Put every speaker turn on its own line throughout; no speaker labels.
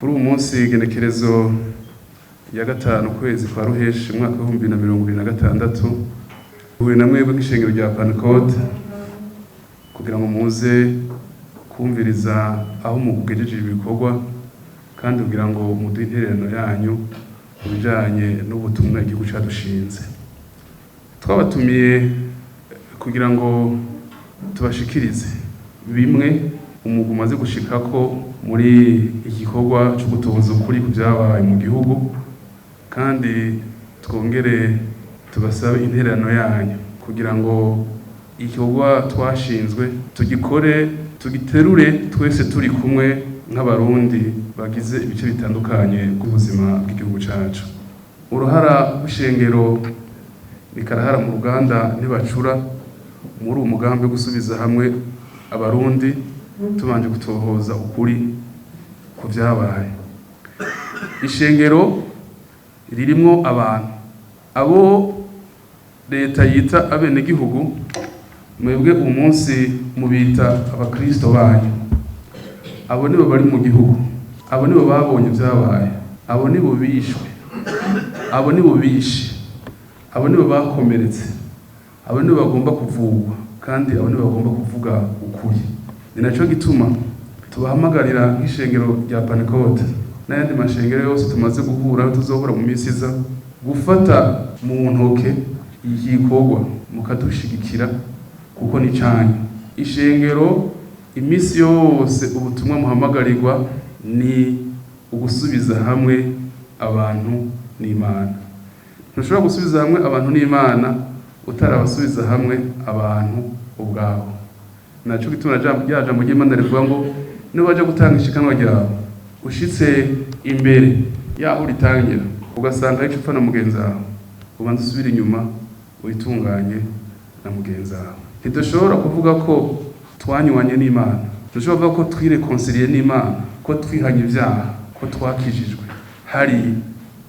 Kuri uwu munsi, igenekerezo ya 5 ukwezi kwa Ruheshi, umwaka w'2026, uhuye na mwebwe nk'ishengero rya Pentecôte kugira ngo muze kumviriza aho mugejeje ibikorwa, kandi kugira ngo muduhe intererano yanyu mu bijanye n'ubutumwa igihugu cadushinze. Twabatumiye kugira ngo tubashikirize bimwe umugwi umaze gushikako muri igikorwa co gutohoza ukuri ku vyabaye mu gihugu, kandi twongere tubasabe intererano yanyu kugira ngo igikorwa twashinzwe tugikore, tugiterure twese turi kumwe nk'Abarundi bagize ibice bitandukanye bw'ubuzima bw'igihugu cacu. Uruhara rw'ishengero ni karahara mu ruganda ntibacura muri uwo mugambi wo gusubiza hamwe Abarundi, tubanje gutohoza ukuri ku vyabaye. Ishengero ririmwo abantu, abo leta yita abenegihugu, mwebwe uyu munsi mubita abakristo banyu. Abo nibo bari mu gihugu, abo nibo babonye ivyabaye, abo nibo bishwe, abo nibo bishe, abo nibo bakomeretse, abo nibo bagomba kuvugwa, kandi abo nibo bagomba kuvuga ukuri. Ni naco gituma tubahamagarira nk'ishengero rya Pentecôte n'ayandi mashengero yose tumaze guhura, tuzohura mu misi iza, gufata mu ntoke iki gikorwa mukadushigikira, kuko ni canyu. Ishengero imisi yose ubutumwa muhamagarirwa ni ugusubiza hamwe abantu n'Imana. Ntushobora gusubiza hamwe abantu n'Imana utarabasubiza hamwe abantu ubwabo. Naco gituma rya jambo ry'Imana rivuga ngo niba gutanga ishikanwa ryawe, ushitse imbere yaho uritangira ugasanga ico upfa na mugenzi wawe, ubanza usubire inyuma witunganye na mugenzi wawe. Ntidushobora kuvuga ko twanywanye n'Imana, ntidushobora kuvuga ko twiréconcilié n'Imana, ko twihanye ivyaha, ko twakijijwe, hari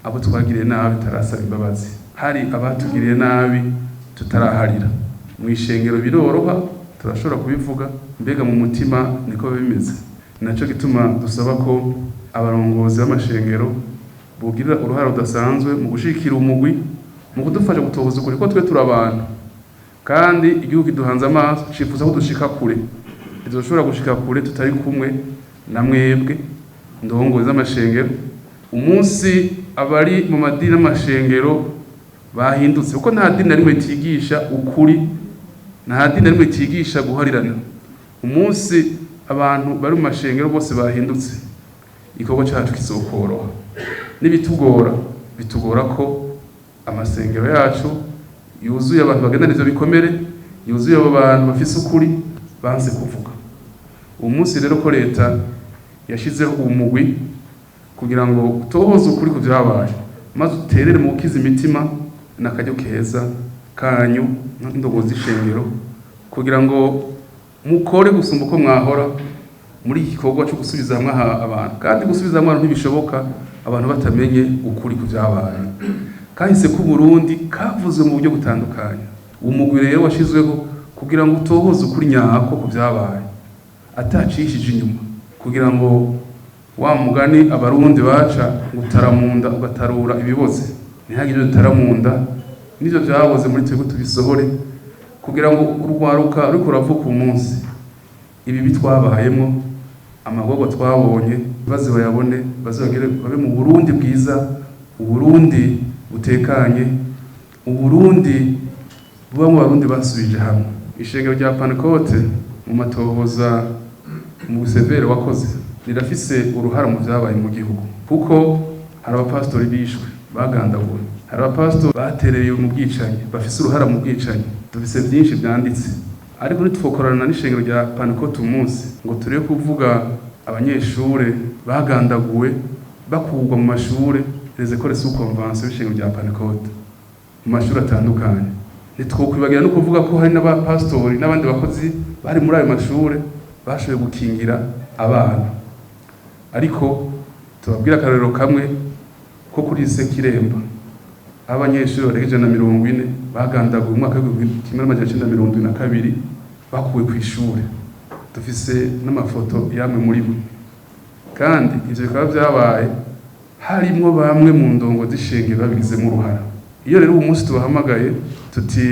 abo twagiriye nabi tutarasaba imbabazi, hari abatugiriye nabi tutaraharira. Mu ishengero biroroha, turashobora kubivuga, mbega mu mutima niko biba bimeze? Ni naco gituma dusaba ko abarongozi b'amashengero bugirira uruhare rudasanzwe mu gushigikira umugwi, mu kudufasha gutohoza ukuri, ko twe turi abantu kandi igihugu kiduhanze amaso, cifuza ko dushika kure. Ntidushobora gushika kure tutari kumwe na mwebwe ndongozi z'amashengero. Umunsi abari mu madini n'amashengero bahindutse, kuko nta dini na rimwe ritigisha ukuri, nta dini na rimwe ritigisha guharirana, umunsi abantu bari mu mashengero bose bahindutse, igikorwa cacu kizokoroha. N'ibitugora bitugora ko amasengero yacu yuzuye abantu bagendana ivyo bikomere, yuzuye abo bantu bafise ukuri banse kuvuga. Uwo munsi rero ko leta yashizeho uwo mugwi kugira ngo utohoze ukuri ku vyabaye, maze uterere mu gukiza imitima, n'akaryo keza kanyu n'indongozi z'ishengero kugira ngo mukore gusumba uko mwahora muri iki gikorwa cyo gusubiza hamwe abantu. Kandi gusubiza hamwe abantu ntibishoboka abantu batamenye ukuri ku vyabaye. Kahise k'u Burundi kavuzwe mu buryo butandukanye. Uwo mugwi rero washizweho kugira ngo utohoze ukuri nyako ku vyabaye atacishije inyuma, kugira ngo wa mugani Abarundi baca ngo utara mu nda ugatarura ibiboze, ntihagire ibyo dutara mu nda, n'ivyo vyaboze muri twebwe tubisohore, kugira ngo urwaruka ruriko ruravuka umunsi ibi twabayemwo, amagorwa twabonye, baze bayabone, baze bagere babe mu Burundi bwiza, Uburundi butekanye, Uburundi buba mu Barundi basubije hamwe. Ishengero rya Pentecôte mu matohoza mu CVR wakoze rirafise uruhara mu vyabaye mu gihugu, kuko hari abapasitori bishwe bagandaguwe, hari abapasitori batereye mu bwicanyi, bafise uruhara mu bwicanyi. Dufise vyinshi vyanditse, ariko ntitwokorana n'ishengero rya Pentecôte umunsi ngo turebe kuvuga abanyeshure bagandaguwe bakurwa mu mashure, les écoles sous convention y'ishengero rya Pentecôte, mu mashuri atandukanye. Ntitwokwibagira no kuvuga ko hari n'abapasitori n'abandi bakozi bari muri ayo mashure bashoboye gukingira abana. Ariko tubabwira akarorero kamwe ko kuri lycée Kiremba, aho abanyeshuri barenga 140 bagandaguwe mu mwaka w'1972, bakuwe ku ishure. Dufise n'amafoto yamwe muri bo. Kandi Kandi ivyo bikaba vyabaye harimwo bamwe mu ndongo z'ishengero babigizemo uruhara. Iyo rero uwo munsi tubahamagaye tuti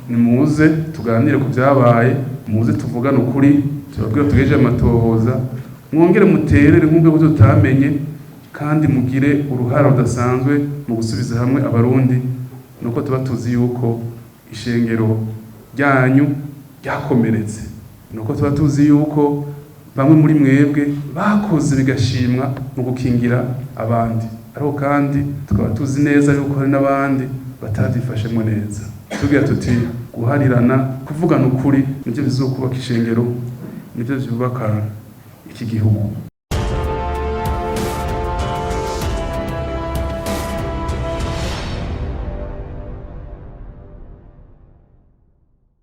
nimuze tuganire ku vyabaye, muze tuvugane ukuri, tubabwire tugejeje amatohoza, mwongere muterere nk'ubwo tutamenye, kandi mugire uruhara rudasanzwe mu gusubiza hamwe Abarundi, nuko tuba tuzi yuko ishengero ryanyu ryakomeretse, nuko tuba tuzi yuko bamwe muri mwebwe bakoze bigashimwa mu gukingira abandi, ariko kandi tukaba tuzi neza yuko hari n'abandi batavyifashemwo neza. Tugira tuti guharirana, kuvugana ukuri nivyo bizokubaka ishengero, nivyo vyubaka iki gihugu.